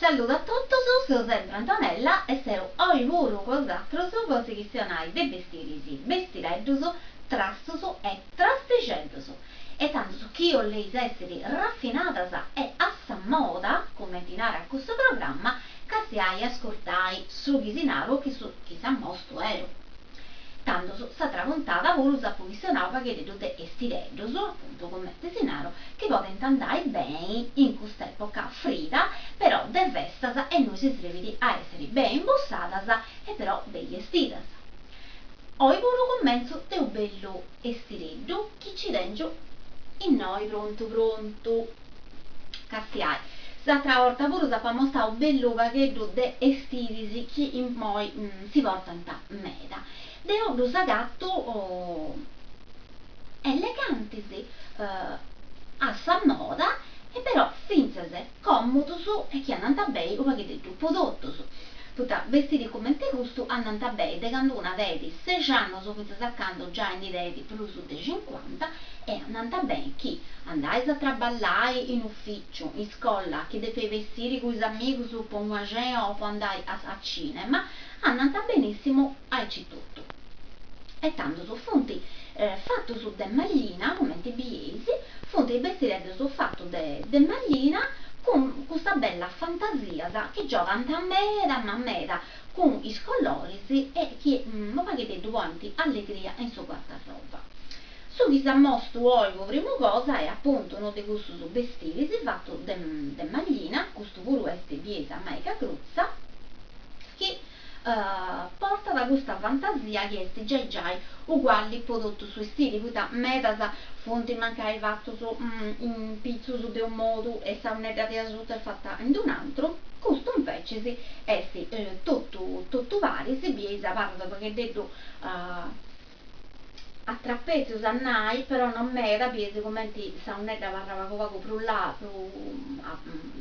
Salludu a totus, seu sempri Antonella e seu oi puru cun bosatrus po si chistionai de bestiris, bestireddus, trastus e trastixeddus. E tandus chi 'olleis essiri rafinadas e a sa moda, cumenti narat custu programma, castiai e ascurtai su chi si naru e su chi s'ammostu 'eu. Tandus, s'atra puntada puru s'apu chistionau paghededdu de 'estireddus, apuntu cumenti si naru, chi podint andai beni in cust'epoca frida, però de festas e innui si srebit a essiri beni imbussadas e però beni 'estidas. Oi puru cumentzu de u' bellu 'estireddu chi ci tengiu innoi prontu prontu. Castiai, s'atra 'orta puru s'apu amostau bellu pagheddu de 'estiris chi immoi si portant meda. Deu ddus agatu elegantis, a sa moda e però fintzas còmodus e chi andant beni u' paghededdu po totus. Poita bestiris cumenti custu andant beni de candu una tenit sexi annus fintzas a candu giai ndi tenit prus de cincuanta e andant beni chi andais a traballai in uficiu, in scola, chi depeis bessiri cun is amigus po una cena o po andai a cinema, andant benissimu aici totu. E tandus funt fatus de mallina, cumenti bieis, funt is bestireddus fatus de mallina cun custa bella fantasias chi giogant meda ma meda cun is coloris e chi unu paghededdu ponint allegria in su guardarroba. Su chi s'ammostu oi po primu cosa est apuntu unu de cussus bestiris fatu de mallina, custu puru est bieis a maiga crutza, chi portat custa fantasia chi est giai giai ugualli po totu su 'estiri, poita medas funt mancai fatus in pitzus de unu modu e sa 'unnedda de asuta est fata in d'un'antru, custu invecis est totu totu paris, bieis abarrat u' paghededdu a trapetzius a nai, però no meda, bieis cumenti sa 'unnedda abarrat pagu pagu prus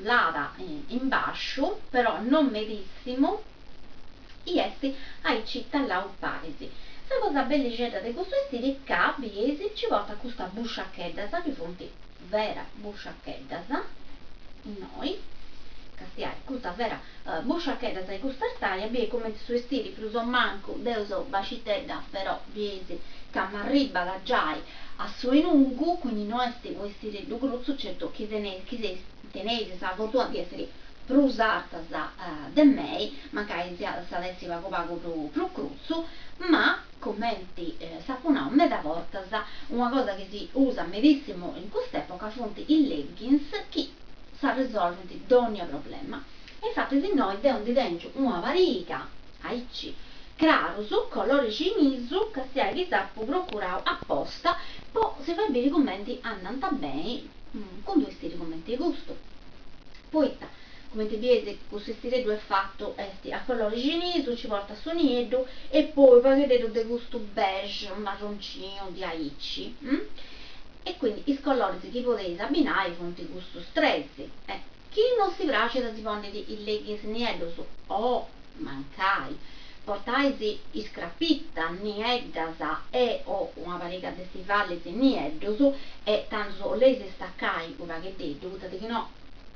lada in basciu, però no medissimu, i est aici tallau paris. Sa cosa bellixedda de custu 'estiri est ca, bieis, nci portat custas busciacheddas chi funt veras busciacheddas, innoi, castiai, custas veras Busciacheddas de custa artaria, bieis cumenti su 'estiri prus o mancu, deu seu bascitedda però bieis ca m'arribat giai a su 'enugu, quindi no est unu 'estireddu crutzu, certu chi teneis chi seis teneis sa fortuna di essiri prus artas de mei, mancai siat s'at essi pagu pagu prus crutzu, ma cumenti s'apu nau meda bortas, una cosa chi si usat medissimu in cust'epoca funt is leggings chi s'arrisolvint dònnia problema. E infatis innoi deu ndi tèngiu una pariga, aici, crarus, colori cinisu, castiai chi s'apu procurau aposta po si fai biri cumenti andant beni cun d'u 'estiri cumenti custu. Poita, cumenti bieis, custu 'estireddu est fatu, est a colori cinisu, nci portat su nieddu e poi u' paghededdu de custu beige marroncinu diaici. E quindi is coloris chi podeis abbinai funt custus tres. E chi no si praxit a si ponniri is leggings nieddus o, mancai, portais is crapitas nieddas e o una pariga de stivalis nieddus e tandus 'oleis stacai u' pagheddeddu, poita de chi no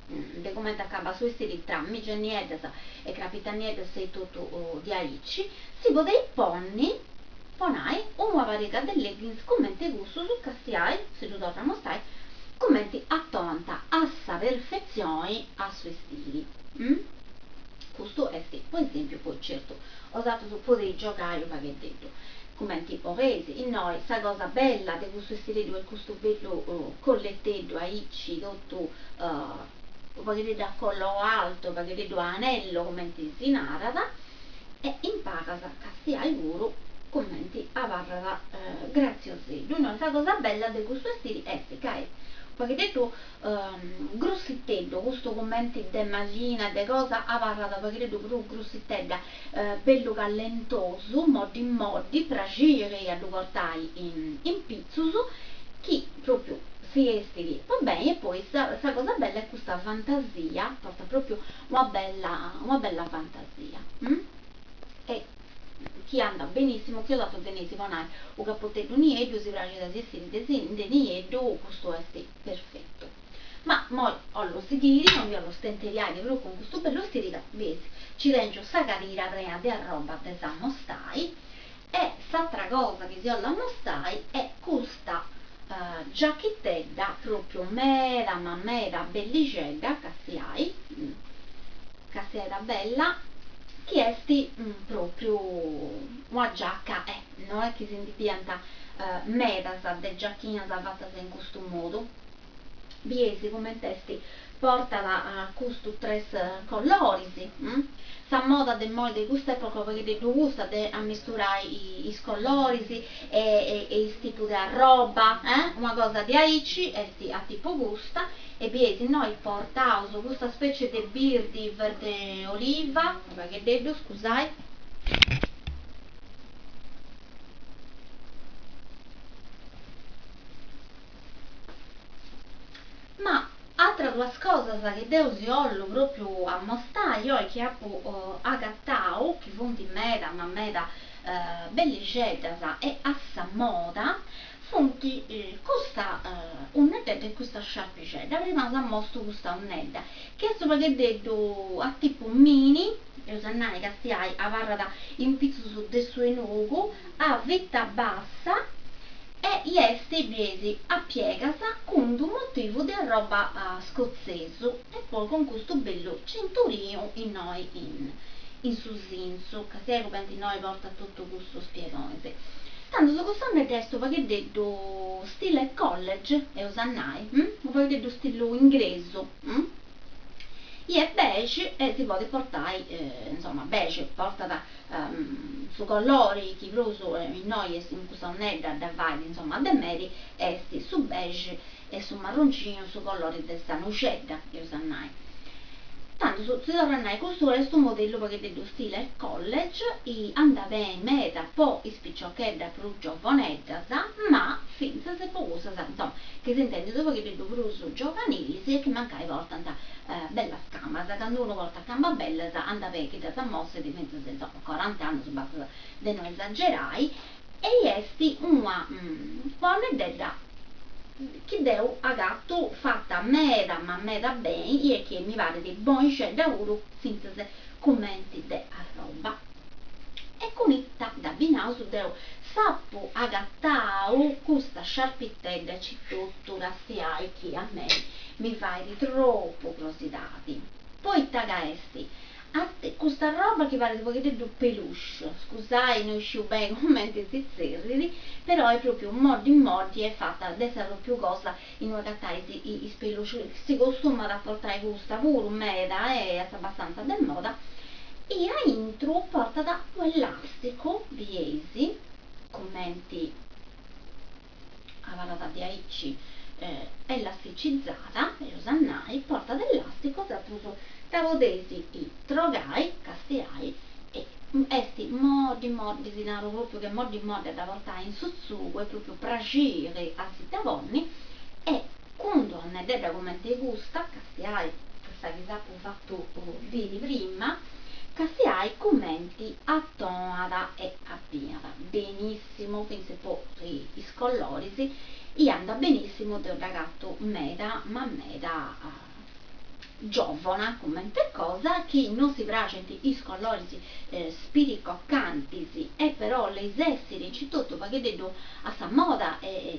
de cumenti acabat su 'estiri tra mìgias nieddas e crapitas nieddas seis totu diaici, si podeis ponni Po nai, una pariga de leggings cumenti cussus, castiai, si ddu torru a amostai, cumenti atonant a sa perfetzioni a su 'estiri. Custu est po esempiu, poi certu 'osatrus podeis giogai u' pagheddeddu cumenti 'oleis. Innoi sa cosa bella de custu 'estireddu est custu bellu colleteddu aici totu u' pagheddeddu a collo alto, u' pagheddeddu a anello cumenti si narat E in pagas castiai puru cumenti abarrat gratzioseddu. Innoi sa cosa bella de custu 'estiri est ca est u' paghededdu grussiteddu, custu cumenti de mallina de cosa abarrat u' paghededdu prus grussitedda, bellu callentosu, moddi moddi, praxiri a ddu portai in pitzus, chi propriu si 'estit po beni e poi sa cosa bella est custa fantasia, portat propriu una bella una bella fantasia e chi andat benissimu chi 'osatrus teneis po nai u' capoteddu nieddu si praxit a si 'estiri de nieddu custu est perfettu. Ma immoi 'ollu sighiri, non mi 'ollu stenteriai de prus cun custu bellu 'estiri ca, bieis, nci tèngiu sa cadira prena de arroba de s'ammostai E s'atra cosa chi si 'ollu ammostai est custa giachitedda propriu meda ma meda bellixedda, castiai, castiai ita bella, chi est propriu una giaca, eh, no est chi si ndi biant medas de giachinas fatas in custu modu, bieis cument'est Portat custus tres coloris. Sa moda de immoi de custa epoca u' pagheddeddu custa de ammisturai is coloris e is tipus de arroba, una cosa diaici est a tipu custa e bieis innoi portaus custa specie de birdi verde oliva, u' pagheddeddu, scusai. Ma atras duas cosas chi deu si 'ollu propriu ammostai oi chi apu agatau, chi funt meda ma meda bellixeddas e a sa moda, funt custa 'unneddedda e custa sciarpixedda. Prima s'ammostu custa 'unnedda, chi est u' pagheddeddu a tipu mini, eus a nai, castiai, abarrat in pitzus de su 'enugu, a vita bassa e i est bieis a piegas cun d'u motivu de arroba scotzesu e poi cun custu bellu cinturinu innoi in in su sintzu, castiai cumenti innoi portat totu custus piegonis. Tandus custa 'unnedda est u' pagheddeddu stile college, eus a nai, u' pagheddeddu stilu ingresu. I est beige e si podit portai, insoma, beige portat Su colori chi prus innoi est in custa 'unnedda dda fait insoma de meri est su beige e su marroncinu su colori de sa nuxedda eus a nai. Tandus si torru a nai custu est unu modellu u' pagheddeddu stile college i andat beni meda po is piciocheddas prus giovoneddas ma fintzas po cussas insoma chi s'intendint u' pagheddeddu prus giovanilis e chi mancai portant bellas cambas, candu unu portat cambas bellas andat beni chi ddas ammostit fintzas insoma corant'annus bastat de no esagerai e est una 'unneddedda chi deu agatu fata meda ma meda beni e chi mi parit bonixedda puru fintzas cumenti de arroba. E cun ita dd'abbinaus deu s'apu agatau custa sciarpitedda aici totu castiai chi a mei mi fait tropu crosidadi, poita ca est custa roba chi parit u' pagheddeddu peluche, scusai no isciu beni cumenti si zerrit, però est propriu moddi moddi e fata de sa propriu cosa innui agatais is peluche, si costumat a portai custa puru meda e est abbastanza de moda, e aintru portat u' elasticu, bieis, cumenti abarrat diaici elasticizada, eus a nai, portat elasticu, bosatrus dda podeis trogai, castiai, e est moddi moddi, si naru propriu che moddi moddi a dda portai in su tzugu, est propriu praxeri a si dda ponni, e cun d'una 'unneddedda cumenti custa, castiai custa chi s'apu fatu biri prima, castiai cumenti atonat e abbinat benissimu fintzas po is colloris, i andat benissimu, deu dd'agatu meda ma meda giovona cumenti cosa, chi non si praxint is colloris spiricocantis e però 'oleis essiri aici totu u' pagheddeddu a sa moda e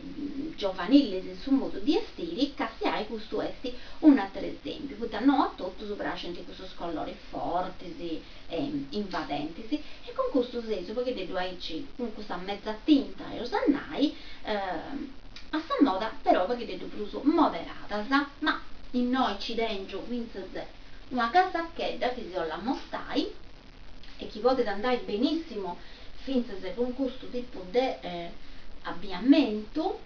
giovanilis in su modu di estiri, castiai custu est un'ateru esempiu, poita no a totus praxint cussus colloris fortis e invadentis e cun custu seis u' pagheddeddu aici cun custa mezza tinta eus a nai a sa moda però u' pagheddeddu prus moderadas ma innoi ci tengiu fintzas una casacchedda chi si 'ollu ammostai e chi podit andai benissimu fintzas cun custu tipu de abbiamentu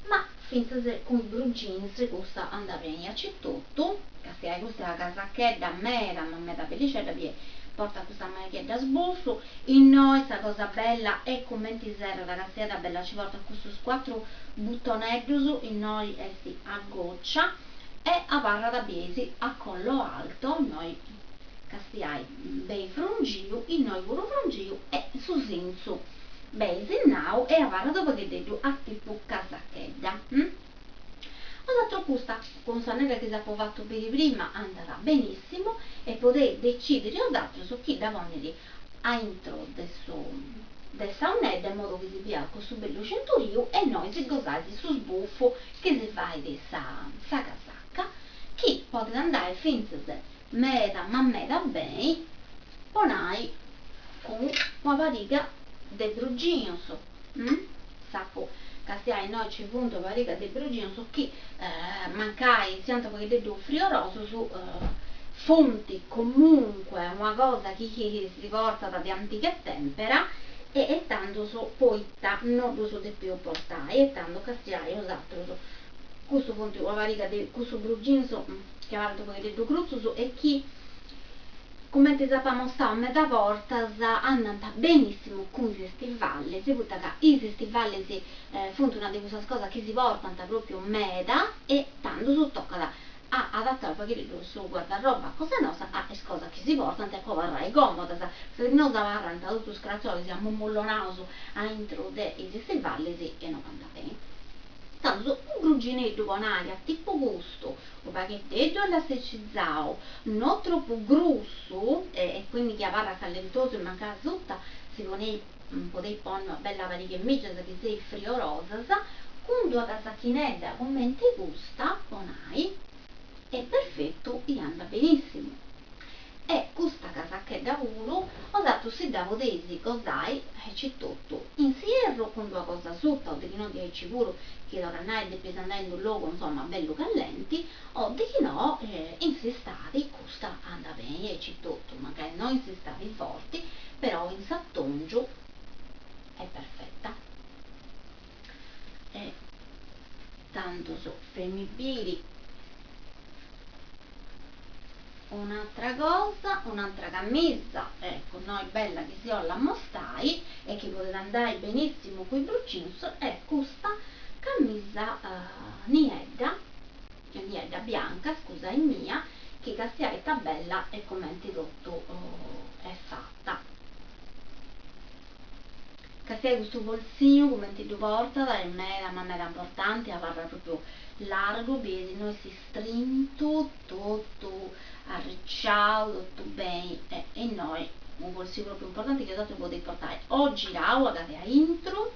ma fintzas cun blue jeans custa andat beni aici totu, castiai custa est una casachedda meda ma meda bellixedda bie portat custa manighedda a sbuffu, innoi sa cosa bella est cumenti serrat, castiai ita bella ci portat custus cuatru butoneddus, innoi est a goccia e abarrat bieis a collo alto, innoi castiai beni frungiu, innoi puru frungiu e su sintzu Beni sinnau e abarrat u' pagheddeddu a tipu casachedda. Osatrus custa, cun sa 'unnedda chi s'apu fatu biri prima, andat benissimu e podeis decidiri osatrus chi dda ponniri aintru de su de sa 'unnedda in modu chi si biat cussu bellu cinturiu e innoi si gosais su sbufu chi si fait sa sa casaca chi podit andai fintzas meda ma meda beni po nai cun una pariga de blue jeans s'apu castiai innoi nci funt una pariga de blue jeans chi mancai siant u' pagheddeddu friorosus funt comunque una cosa chi si portat de antiga tempera e e tandus poita no ddus depeus portai e tando castiai 'osatrus custus funt una pariga de cussus blue jeans chi abarrant u' pagheddeddu crutzus e chi Cumenti s'apu amostau meda bortas, andant benissimu cun is stivallis, poita ca is stivallis funt una de cussas cosas chi si portant propriu meda e tandus tocat a adatai u' pagheddeddu su guardarroba cosa nosta a is cosas chi si portant e po abarrai comodas, si no s'abarrant totus cratzolis ammummullonaus aintru de is stivallis e no bandat beni. Tandus u' grugineddu po nai a tipu custu U pagheddeddu elasticizau, no tropu grussu e quindi chi abarrat callentosu e mancai asuta si poneis podeis ponni una bella pariga 'e mìgias chi seis friorosas, cun d'una casachinedda cumenti custa, po nai, est perfetu i andat benissimu. E custa casachedda puru 'osatrus si dda podeis gosai aici totu in s'ierru cun d'una cosa asuta o de chi no diaici puru chi torra a nai depis andai in d'unu logu insoma bellu callenti o de chi no in s'istadi custa andat beni aici totu mancai no in s'istadi forti però in s'atongiu est perfetta. E tandus feimi biri. Un'atra cosa, un'atra camisa, eccu, innoi bella chi si 'ollu ammostai e chi podit andai benissimu cun is blue jeans est custa camisa niedda, niedda bianca, scusaimia, chi castiai ita bella e cumenti totu est fata. Castiai custu boltzinu cumenti ddu portat, est meda ma meda importanti, abarrat propriu largu, bieis innoi s'istrintu, totu arriciau, totu beni e innoi unu boltziu propriu importanti chi 'osatrus podeis portai o girau a cad'e aintru,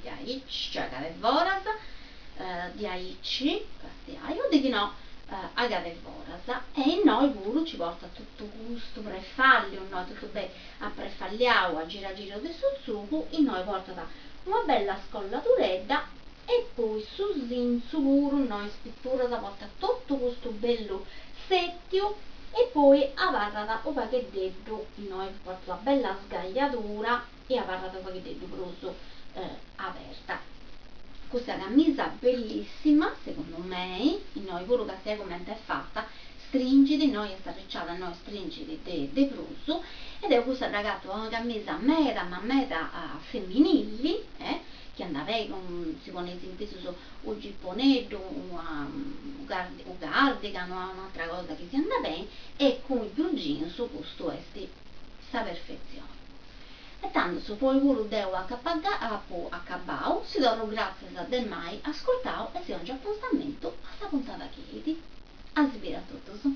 diaici, cioè a cad'e foras, diaici, castiai, o de chi no a cad'e foras e innoi puru ci portat totu custu prefalliu, innoi totu beni aprefalliau a giru a giru de su tzugu, innoi portat una bella scolladuredda e poi su sintzu puru innoi is pituras portat totu custu bellu sètiu e poi abarrat u' pagheddeddu innoi portat una bella sgagliadura e abarrat u' pagheddeddu prus aberta. Custa camisa bellissima segundu mei, innoi puru castiai cumenti est fata, stringit, innoi est arriciada innoi stringit de de prus e deu custa dd'agatu una camisa meda ma meda femminili eh chi andat beni cun si poneis in pitzus u' giponeddu una u' cardigan o un'atra cosa chi si andat beni e cun is blue jeans custu est sa perfetzioni. E tandus po oi puru deu apu acabau, si torru gràtzias de m'ai ascurtau e si 'ongiu apuntamentu a sa puntada chi 'enit. A si biri a totus.